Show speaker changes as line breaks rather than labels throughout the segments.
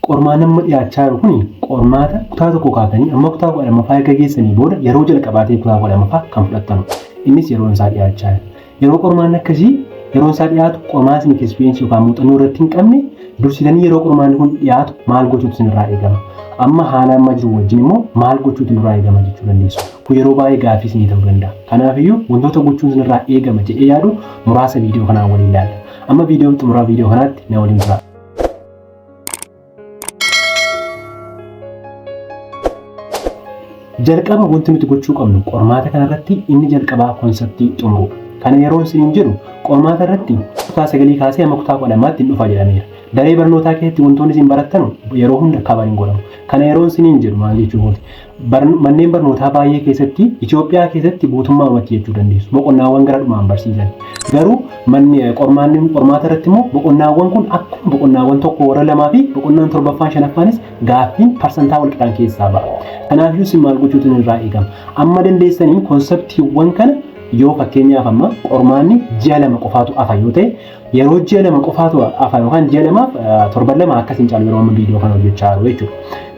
Qormaanni amma dhiyaachaa jiru kun qormaata kutaa tokko kaatanii amma kutaa 12ffaa erga geessanii booda yeroo jalqabaatiif kutaa 12ffaa kan fudhattanudha. Innis yeroon isaa dhiyaachaa jira. Yeroo qormaanni akkasii yeroon isaa dhiyaatu qormaata isin experience yookaan muuxannoo irratti hin qabne dursitanii yeroo qormaanni kun dhiyaatu maal gochuutu isinirraa eegama? Amma haala amma jiru wajjin immoo maal gochuutu nurraa eegama jechuu dandeessu. Kun yeroo baay'ee gaaffii isinii ta'uu danda'a. Kanaafiyyuu wantoota gochuun isinirraa eegama jedhee yaadu muraasa viidiyoo kanaan waliin ilaalla. Amma viidiyoon xumuraa viidiyoo kanaatti na waliin turaa. Jalqaba wanti nuti gochuu qabnu qormaata kanarratti inni jalqabaa konseptii xumuruu. Kana yeroo isiniin jedhu qormaata irratti kutaa sagalii kaasee hamma kutaa 12tti hin dhufa jedhameera. Daree barnootaa keessatti wantoonni isin barattanu yeroo hunda cover hin godhamu. Kana yeroo isiniin jedhu maal jechuu kooti? Manneen barnootaa baay'ee keessatti Itoophiyaa keessatti guutummaadhumatti jechuu dandeessu. Boqonnaawwan gara dhumaan barsiisan. Garuu manni qormaanni qormaata irratti immoo boqonnaawwan kun akkuma boqonnaawwan tokko warra lamaa fi boqonnaan torbaffaan shanaffaanis gaaffiin parsantaa wal qixaan keessaa ba'a. Kanaafiyyuu isin maal gochuutu irraa eegama? Amma dandeessaniin konseptiiwwan kana yoo fakkeenyaaf amma qormaanni ji'a 2 qofaatu hafa yoo ta'e yeroo ji'a 2 qofaatu hafa yookaan ji'a lamaaf torban 2 akkas hin caalu yeroo amma viidiyoo kana hojjechaa jiru jechuudha.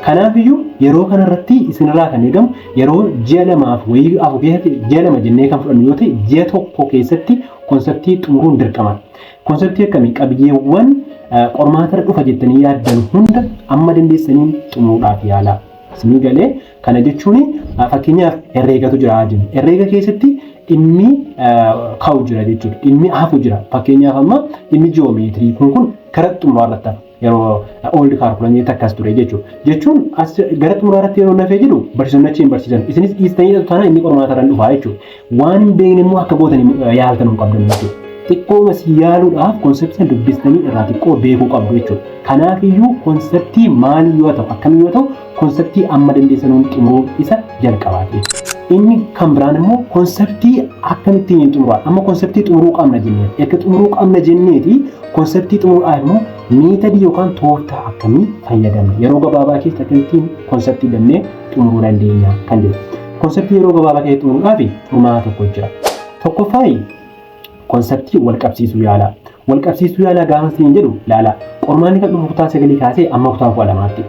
Kanaafiyyuu yeroo kanarratti isinirraa kan eegamu yeroo ji'a lamaaf wayii hafu keessatti ji'a 2 jennee kan fudhannu yoo ta'e ji'a 1 keessatti konseptii xumuruun dirqama. Konseptii akkamii qabiyyeewwan qormaatarra dhufa jettanii yaaddan hunda amma dandeessaniin xumuruudhaaf yaalaa. Isinii galee kana jechuun fakkeenyaaf herreegatu jira jennu. Herreega keessatti dhimmi ka'u jira jechuudha. Dhimmi hafu jira. Fakkeenyaaf amma dhimmi ji'oomeetirii kun gara xumuraa irratti hafa. Yeroo old curriculum akkas ture jechuudha. Jechuun as gara xumuraa irratti yeroo nafee jedhu barsiisonni achi hin barsiisan. Isinis dhiistanii dhaqxu taanaan inni qormaata irra dhufaa jechuudha. Waan hin beekne immoo akka gootan yaaltan hin qabdan jechuudha. Xiqqoo si yaaluudhaaf konseptii sana dubbistanii irraa xiqqoo beekuu qabdu jechuudha. Kanaafiyyuu konseptii maalii yoo ta'u akkamii yoo ta'u konseptii amma dandeessanuun xumuruu isa jalqabaati jechuudha. Inni kan biraan immoo konseptii akkamittiin hin xumuraa? Amma konseptii xumuruu qabna jennee erga xumuruu qabna jenneeti konseptii xumuruudhaaf immoo meetadii yookaan tooftaa akkamii fayyadamna? Yeroo gabaabaa keessatti akkamittiin konseptii dafnee xumuruu dandeenya kan jedhu. Konseptii yeroo gabaabaa keessatti xumuruudhaaf furmaata tokko jira. Tokkoffaayi konseptii wal qabsiisuu yaalaa. Wal qabsiisuu yaalaa gaafa isiniin jedhu laala. Qormaanni kan dhufu kutaa sagalii kaasee amma kutaa 12tti.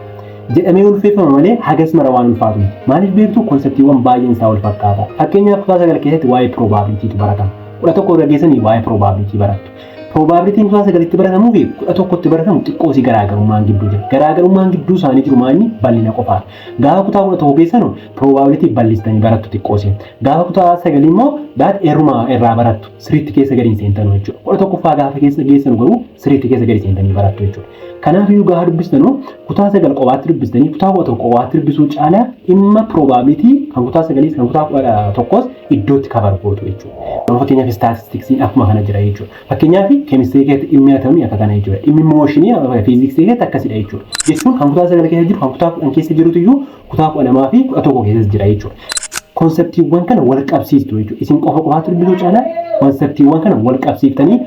Jedhamee ulfeeffama malee hagas mara waan ulfaatu miti. Maaliif beektu konseptiiwwan baay'een isaa wal fakkaata. Fakkeenyaaf kutaa 9 keessatti waa'ee probabilitytu baratama. 11 irra geessanii waa'ee probability barattu. Probabilityn kutaa 9tti baratamuu fi 11tti baratamu xiqqoo si garaagarummaan gidduu jira. Garaagarummaan gidduu isaanii jiru maali? Bal'ina qofaadha. Gaafa kutaa 11 keessanu probability bal'istanii barattu xiqqoo. Gaafa kutaa 9 immoo daat erruma irraa barattu sirriitti keessa gadi hin seentanu jechuudha. 11ffaa gaafa keessa geessanu garuu sirriitti keessa gadi seentanii barattu jechuudha. Kanaaf iyyuu gaafa dubbistanu kutaa 9 qobaatti dubbistanii kutaa 11 qobaatti dubbisuu caalaa dhimma probability kan kutaa 9 kan kutaa 11s iddootti cover gootu jechuudha. Fakkeenyaaf istaatistiksiin akkuma kana jira jechuudha. Fakkeenyaaf keemistirii keessatti dhimmi atomii akka kana jechuudha. Dhimmi mooshinii fiiziksii keessatti akkasidha jechuudha. Jechuun kan kutaa 9 keessa jiru kan kutaa 10 keessa jirutu iyyuu kutaa 12 fi 11 keessas jira jechuudha. Konseptiiwwan kana wal qabsiistu jechuudha. Isin qofa qofaatti dubbisuu caalaa konseptiiwwan kana wal qabsiiftanii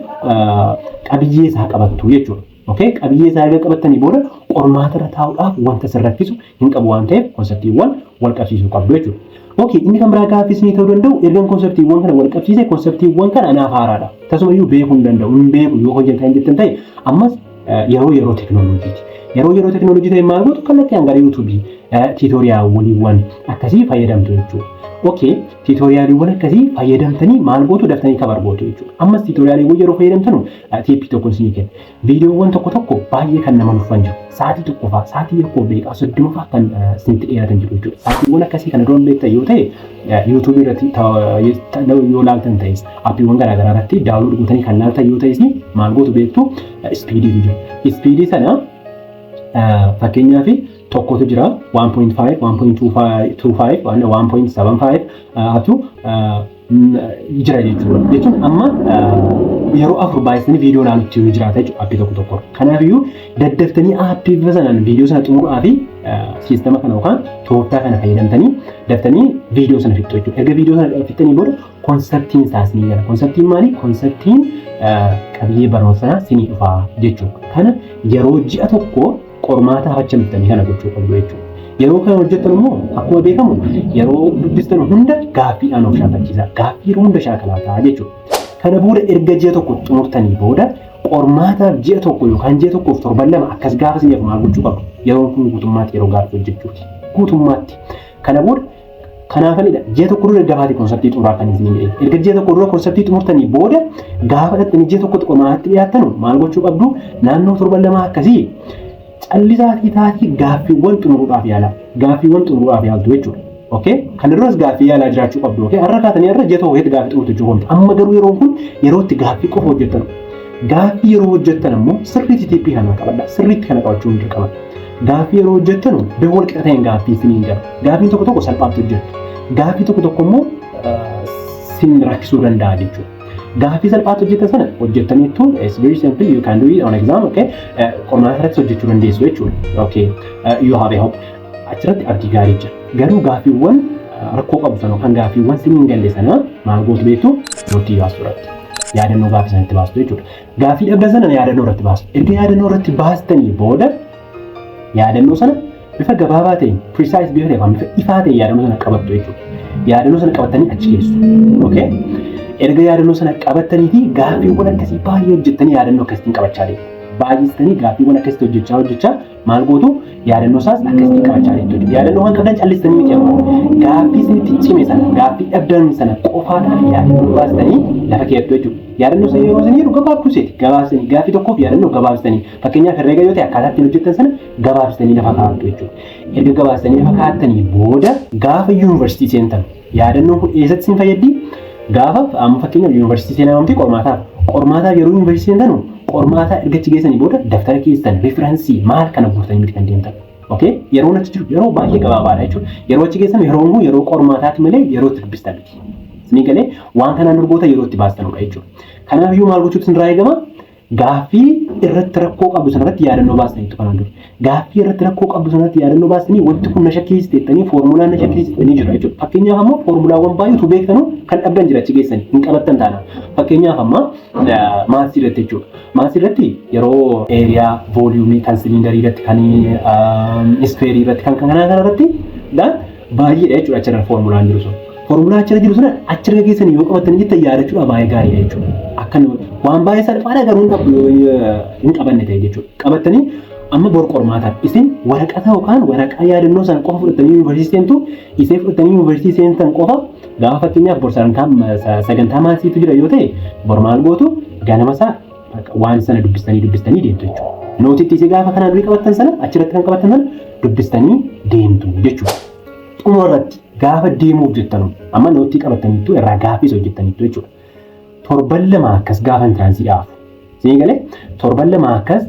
qabiyyee isaa qabattu jechuudha. Okay? Qabiyyee isaa erga qabattanii booda qormaata irra taa'uudhaaf wanta isin rakkisu hin qabu waan ta'eef konseptiiwwan wal qabsiisuu qabdu jechuudha. Okay, inni kan biraa gaaffii isinii ta'uu danda'u ergan konseptiiwwan kana wal qabsiise konseptiiwwan kana anaaf haaraadha. Tasumayyuu beekuu hin danda'u, hin beeku yoo hojjetan jettan ta'e ammas yeroo yeroo teknooloojiiti. Yeroo yeroo teknooloojii ta'e maal gootu kallattii gara yuutuubii tiitooriyaawwaniiwwan akkasii fayyadamtu jechuudha. Okay, tiitooriyaaliiwwan akkasii fayyadamtanii maal gootu daftanii kabar gootu jechuudha. Ammas tiitooriyaaliiwwan yeroo fayyadamtanu tiippii tokko isinii kenna. Viidiyoowwan tokko tokko baay'ee kan nama nuffan jiru. Sa'aatii tokko fa'aa, sa'aatii tokkoo beekaa 30 fa'aa kan isinitti dheeratan jiru jechuudha. Sa'aatiiwwan akkasii kana dura beektan yoo ta'e yuutuubii irratti yoo laaltan ta'es appiiwwan garaagaraa irratti daawunlood gootanii kan laaltan yoo ta'es maal gootu beektu ispiidiitu jira. Ispiidii sana fakkeenyaaf tokkotu jira 1.5, 1.25, 1.75 atu jira jechuudha. Jechuun amma yeroo 4 baay'isanii viidiyoo ilaalutti ni jiraata jechuudha aappii tokko tokko. Kanaafiyyuu daddaftanii aappii bifa sanaan viidiyoo sana xumuruudhaa fi siistama kana yookaan tooftaa kana fayyadamtanii daftanii viidiyoo sana fixxu jechuudha. Erga viidiyoo sana fixxanii booda konseptiin isaa isinii gala. Konseptiin maali? Konseptiin qabiyyee barnoota sanaa isinii dhufa jechuudha. Kana yeroo ji'a tokko qormaata hafachamtanii kana gochuu qabdu jechuudha. Yeroo kana hojjettan immoo akkuma beekamu yeroo dubbistan hunda gaaffiidhaan of shaakalchiisa. Gaaffii yeroo hunda shaakalaa ta'a jechuudha. Kana booda erga ji'a tokko xumurtanii booda Qormaataaf ji'a 1 yookaan ji'a 1f torban 2 akkas gaafa isin maal gochuu qabdu? Yeroon kun guutummaatti yeroo gaaffii hojjechuuti. Guutummaatti. Kana booda kanaafanidha ji'a 1 dura gabaati conceptii xumuraa kan isin jedhe. Erga ji'a 1 dura conceptii xumurtanii booda gaafa dhattanii ji'a 1tti qormaataatti dhiyaattanu maal gochuu qabdu? Naannoo torban 2 akkasii callisaatii taatii gaaffiiwwan xumuruudhaaf yaala. Gaaffiiwwan xumuruudhaaf yaaltu jechuudha. Okay? Kana duras gaaffii yaalaa jiraachuu qabdu. Okay? Har'a kaatanii har'a ji'a 1 keessatti gaaffii xumurtu jechuudha. Amma garuu yeroon kun yeroo itti gaaffii qofa hojjettan. Gaaffii yeroo hojjettan ammoo sirriitti tipii kana qabadha. Sirriitti kana qabachuu hin dirqama. Gaaffii yeroo hojjettanu bifa wal qixa ta'een gaaffii isiniin gala. Gaaffiin tokko tokko salphaatti hojjettu. Gaaffii tokko tokko immoo sin rakkisuu danda'a jechuudha. Gaaffii salphaatti hojjettan sana hojjettaniittu, it's very simple, you can do it on exam, okay? Qormaata irratti hojjechuu dandeessu jechuudha. Okay, you have a hope. Achirratti abdii gaarii jira. Garuu gaaffiiwwan rakkoo qabu sana yookaan gaaffiiwwan sin hin galle sana maal gootu beektu? Note baastu irratti. Yaadannoo gaaffii sanatti baastu jechuudha. Gaaffii dhabdan sana yaadannoo irratti baastu. Erga yaadannoo irratti baastanii booda yaadannoo sana bifa gabaabaa ta'een, precise bifa ta'een, bifa ifaa ta'een yaadannoo sana qabattu jechuudha. Yaadannoo sana qabattanii achi keessu. Okay? Erga yaadannoo sana qabattanii fi gaaffiiwwan akkasii baay'ee hojjettanii yaadannoo akkasiitiin qabachaa deemtu. Baay'istanii gaaffiiwwan akkasitti hojjechaa hojjechaa maal gootu? Yaadannoo isaas akkasitti qabachaa deemtu jechuudha. Yaadannoo kan qabdan callistanii miti amma. Gaaffii isinitti cime sana, gaaffii dhabdan sana qofaadhaaf yaadannoo baastanii lafa keewwattu jechuudha. Yaadannoo sana yeroo isin jedhu gabaabduu seeti. Gabaabsanii gaaffii tokkoof yaadannoo gabaabsanii, fakkeenyaaf herreega yoo ta'e, akkaataa ittiin hojjettan sana gabaabsanii lafa kaa'attu jechuudha. Erga gabaabsanii lafa kaa'attanii booda gaafa yuunivarsiitii seentan yaadannoon kun eessatti isin fayyaddi? Gaafa amma fakkeenyaaf yuunivarsiitii seenaa miti, qormaataaf. Qormaataaf yeroo yuunivarsiitii seentanu, qormaataa erga achi geessanii booda daftara keessan, reference maal kana guurtanii miti kan deemtan. Okay? Yeroon achi jiru yeroo baay'ee gabaabaadha jechuudha. Yeroo achi geessan yeroon kun yeroo qormaataati malee yeroo itti dubbistan miti. Isinii galee? Waan kanaan durgoota yeroo itti baastanudha jechuudha. Kanaafiyyuu maal gochuutu isin irraa eegama? Gaaffii irratti rakkoo qabdu sanarratti yaadannoo baastaniitu kanaan dura. Gaaffii irratti rakkoo qabdu sanarratti yaadannoo baastanii, wanti kun na shakkisiiste jettanii, foormulaan na shakkisiiste jettanii jira jechuudha. Fakkeenyaaf ammoo foormulaawwan baay'eetu beektanu kan dhabdan jira, achi geessanii hin qabattan taana. Fakkeenyaaf amma mathsii irratti jechuudha. Mathsii irratti yeroo area, volume kan siliindarii irratti, kan squareii irratti, kan kanaa kana irratti baay'eedha jechuudha achirra foormulaan jiru sun. Foormulaa achirra jiru sana achirra geessanii yoo qabattanii jettan yaadachuudha baay'ee gaariidha jechuudha. Akka waan baay'ee salphaadha garuu hin qabdu hin qabanne ta'e jechuudha. Qabattanii amma bor qormaataaf isin waraqata yookaan waraqaa yaadannoo sana qofa fudhattanii yuunivarsiitii seentu. Isee fudhattanii yuunivarsiitii seentan qofa gaafa fakkeenyaaf bor sagantaa mathsiitu jira yoo ta'e, bor maal gootu? Ganama isaa waan sana dubbistanii dubbistanii deemtu jechuudha. Noteitti isee gaafa kanaan durii qabattan sana, achirratti kan qabattan sana dubbistanii deemtu jechuudha. Xumura irratti gaafa deemuuf jettanu amma note qabattaniittu, irraa gaaffiis hojjettaniittu jechuudha. Torban 2 akkas gaafa entranceiidhaaf. Isinii galee? Torban 2 akkas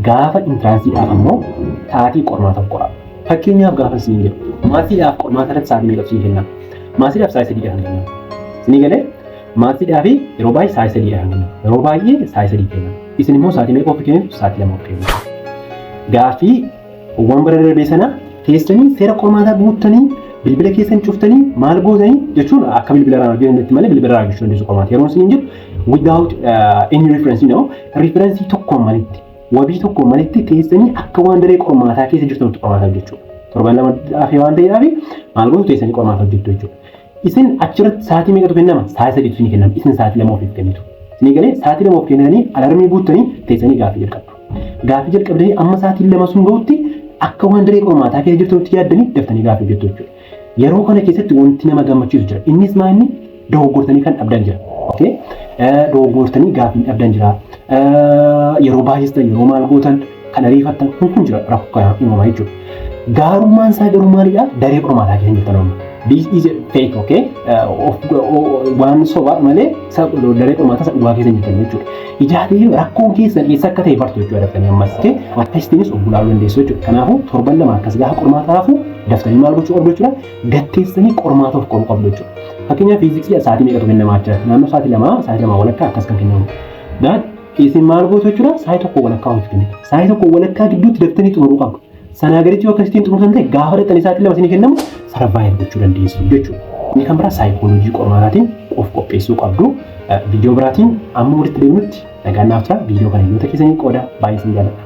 gaafa entranceiidhaaf ammoo taatii qormaataaf qora. Fakkeenyaaf gaafa isin jedhu mathsiidhaaf qormaata irratti sa'aatii meeqa isin kenna? Mathsiidhaaf sa'aatii 3 kan kenna. Isinii galee? Mathsiidhaaf yeroo baay'ee sa'aatii 3 kan kenna. Yeroo baay'ee sa'aatii 3 kenna. Isin immoo sa'aatii meeqa of kennitu? Sa'aatii 2 of kennitu. Gaaffii waan bara darbee sana teessanii seera qormaataa guuttanii, bilbila keessan cuftanii maal gootanii jechuun akka bilbila irraa hojjetanitti malee bilbila irraa hojjechuu dandeessu qormaata. Yeroo isin jedhu without any reference, reference tokkoon malitti, wabii tokkoon malitti teessanii akka waan daree qormaataa keessa jirtanitti qormaata hojjechuudha. Torban 2 hafe waan ta'eedhaaf maal gootu? Teessanii qormaata hojjettu jechuudha. Isin achirratti sa'aatii meeqatu kennama? Sa'aatii 3tu isin kennama. Isin sa'aatii 2 ofiif kennitu. Isinii galee? Sa'aatii 2 of kennanii alarmii guuttanii teessanii gaaffii jalqabdu. Gaaffii jalqabdanii amma sa'aatiin 2 sun gahutti akka waan daree qormaataa keessa jirtanitti yaaddanii daftanii gaaffii hojjettu jechuudha. Yeroo kana keessatti wanti nama gammachiisu jira. Innis maa inni? Dogoggortanii kan dhabdan jira. Okay? Dogoggortanii gaaffii dhabdan jira. Yeroo baay'istan, yeroo maal gootan, kan ariifattan kun jira, rakkoo kana uumamaa jechuudha. Gaarummaan isaa garuu maalidha? Daree qormaataa keessa jirtan amma. This is fake, okay? Waan sobaa malee daree qormaataa isa dhugaa keessa jirtan jechuudha. Ijaatee rakkoon keessan eessa akka ta'e bartu jechuudha daftanii ammas. Akkasittiinis of gulaaluu dandeessu jechuudha. Kanaafuu torban 2 akkas gaafa qormaataa hafu daftanii maal gochuu qabdu jechuudha? Gatteessanii qormaata of qoruu qabdu jechuudha. Fakkeenyaaf fiiziksii sa'aatii meeqatu kennamaa jira? Naannoo sa'aatii 2, sa'aatii 2 walakkaa akkas kan kennamu. Isin maal gootu jechuudha? Sa'aatii 1 walakkaa ofiif kennitu. Sa'aatii 1 walakkaa gidduutti daftanii xumuruu qabdu. Sanaa gaditti yoo akkasittiin xumurtan ta'e, gaafa dhaqxanii sa'aatii 2 isinii kennamu survive gochuu dandeessu jechuudha. Inni kan biraa saayikooloojii qormaataatiin of qopheessuu qabdu. Viidiyoo biraatiin amma walitti deemnutti nagaan naaf tura. Viidiyoo kana hiriyoota keessanii qooda. Baay'ee isin jaalladha.